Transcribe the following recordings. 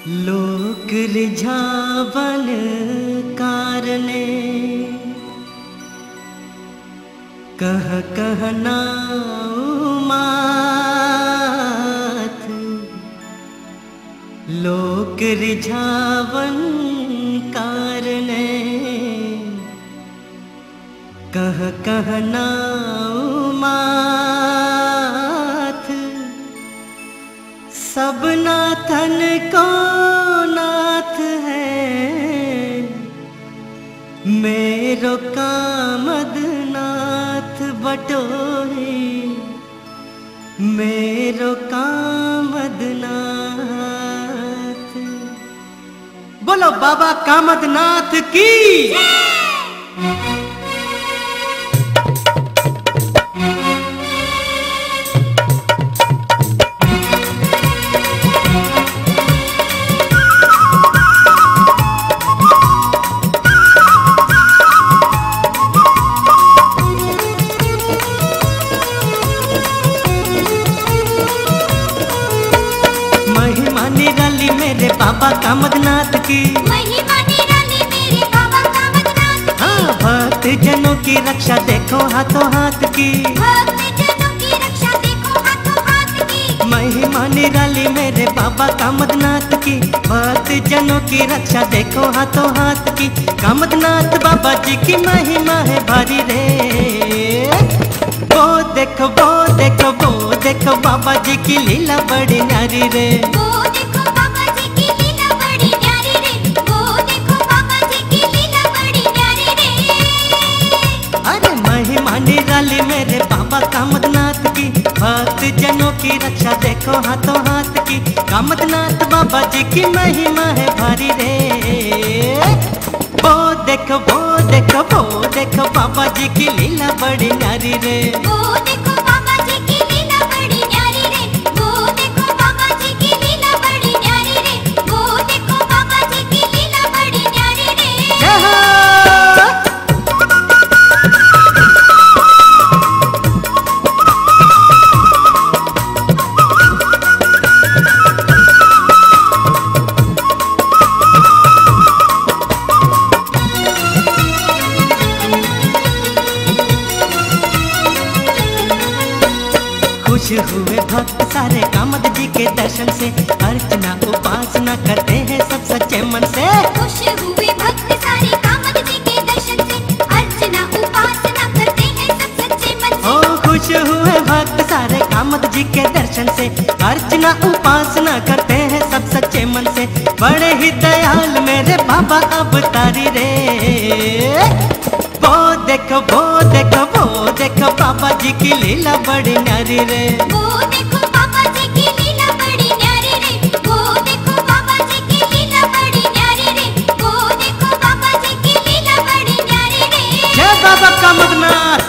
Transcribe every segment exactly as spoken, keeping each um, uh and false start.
लोक रिझावन कारणे कह कह ना मात, लोक रिझावन कारणे कह कह ना मात। सब नाथन को नाथ है मेरो कामद नाथ बटोही, मेरो कामद नाथ। बोलो बाबा कामदनाथ की। महिमा निराली मेरे बाबा कामदनाथ की। महिमा निराली मेरे बाबा कामदनाथ की। हाँ, भक्त जनों की रक्षा देखो हाथों हाथ की। भक्त जनों की रक्षा देखो हाथों हाथ की। महिमा निराली मेरे बाबा कामदनाथ की। भक्त जनों की रक्षा देखो हाथों हाथ की। कामदनाथ बाबा जी की महिमा है भारी रे। वो देखो, वो देखो, वो देखो बाबा जी की लीला बड़ी न्यारी रे। वो देखो बाबा जी की लीला बड़ी न्यारी रे। वो देखो बाबा जी की लीला बड़ी न्यारी रे। अरे महिमा निराली मेरे बाबा कामदनाथ की, भक्त जनों की रक्षा देखो हाथों हाथ की। कामदनाथ बाबा जी की महिमा है भारी रे। वो देखो, वो देखो, वो देखो बाबा जी की लीला बड़ी न्यारी रे। वो देखो बाबा जी की लीला बड़ी न्यारी रे। वो देखो बाबा जी की लीला बड़ी न्यारी रे। वो देखो बाबा जी की लीला बड़ी न्यारी रे। जय हो। खुश हुए भक्त सारे कामद जी के दर्शन से, अर्चना उपासना करते हैं सब सच्चे मन से। खुश हुए भक्त सारे कामद जी के दर्शन से, अर्चना उपासना करते हैं सब सच्चे मन से। ओ खुश हुए भक्त सारे कामद जी के दर्शन से, अर्चना उपासना करते हैं सब सच्चे मन से। बड़े ही दयाल मेरे बाबा अवतारी रे। वो देखो, वो देखो, वो देखो बाबा जी की लीला बड़ी न्यारी रे। वो देखो बाबा जी की लीला बड़ी न्यारी रे। वो देखो बाबा जी की लीला बड़ी न्यारी रे। वो देखो बाबा जी की लीला बड़ी न्यारी रे। जय बाबा कामदनाथ।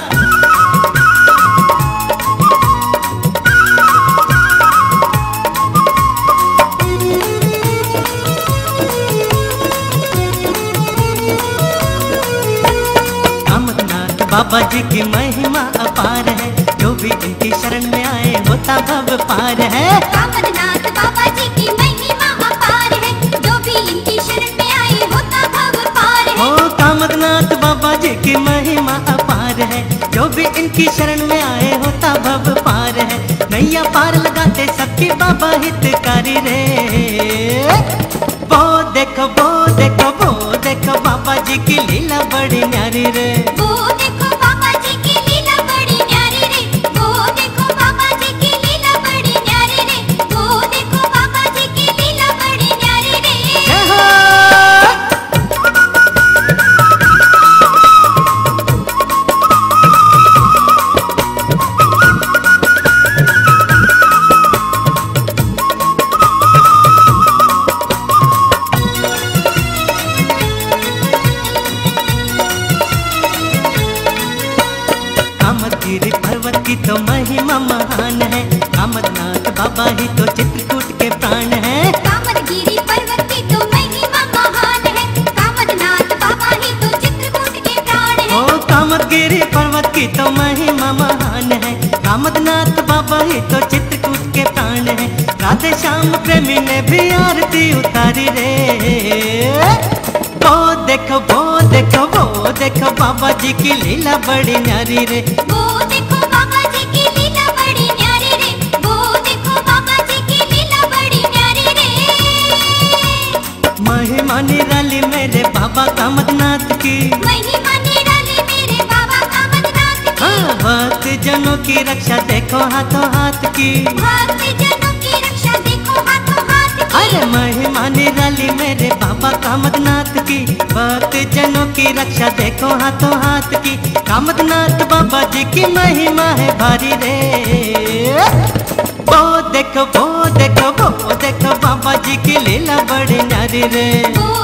कामदनाथ बाबा जी की महिमा अपार है, जो भी इनकी शरण में आए होता भव पार है। कामदनाथ बाबा जी की महिमा अपार है, जो भी इनकी शरण में आए होता भव पार है। ओ कामदनाथ बाबा जी की महिमा अपार है, जो भी इनकी शरण में आए होता भव पार है। नैया पार लगाते सबके बाबा हितकारी रे। वो देखो, वो देखो, वो देखो बाबा जी की लीला बड़ी न्यारी रे। वो देखो बाबा जी की लीला बड़ी न्यारी रे। वो देखो बाबा जी की लीला बड़ी न्यारी रे। वो देखो बाबा जी की लीला बड़ी न्यारी रे। जय हो। कामदगिरी पर्वत की तो महिमा महान है, कामदनाथ बाबा ही तो चित्रकूट के प्राण है। कामदगिरी पर्वत की तो महिमा महान है, कामदनाथ बाबा ही तो चित्रकूट के प्राण है। ओ कामदगिरी पर्वत की तो महिमा महान है, कामदनाथ बाबा ही तो चित्रकूट के प्राण है। राधे श्याम प्रेमी ने भी आरती उतारी। बाबा जी की लीला बड़ी न्यारी रे। वो देखो बाबा जी की लीला बड़ी न्यारी रे। वो देखो बाबा जी की लीला बड़ी न्यारी रे। महिमा निराली मेरे बाबा कामदनाथ की। महिमा निराली मेरे बाबा कामदनाथ की। हाँ, भक्त जनों की रक्षा देखो हाथों हाथ की। भक्त जनों की रक्षा देखो हाथों हाथ की। अरे महिमा निराली मेरे बाबा कामदनाथ की। भक्त जनों की रक्षा देखो हाथों हाथ की। कामदनाथ बाबा जी की महिमा है भारी रे। वो देखो, वो देखो, वो देखो, बाबा जी की लीला बड़ी न्यारी रे। वो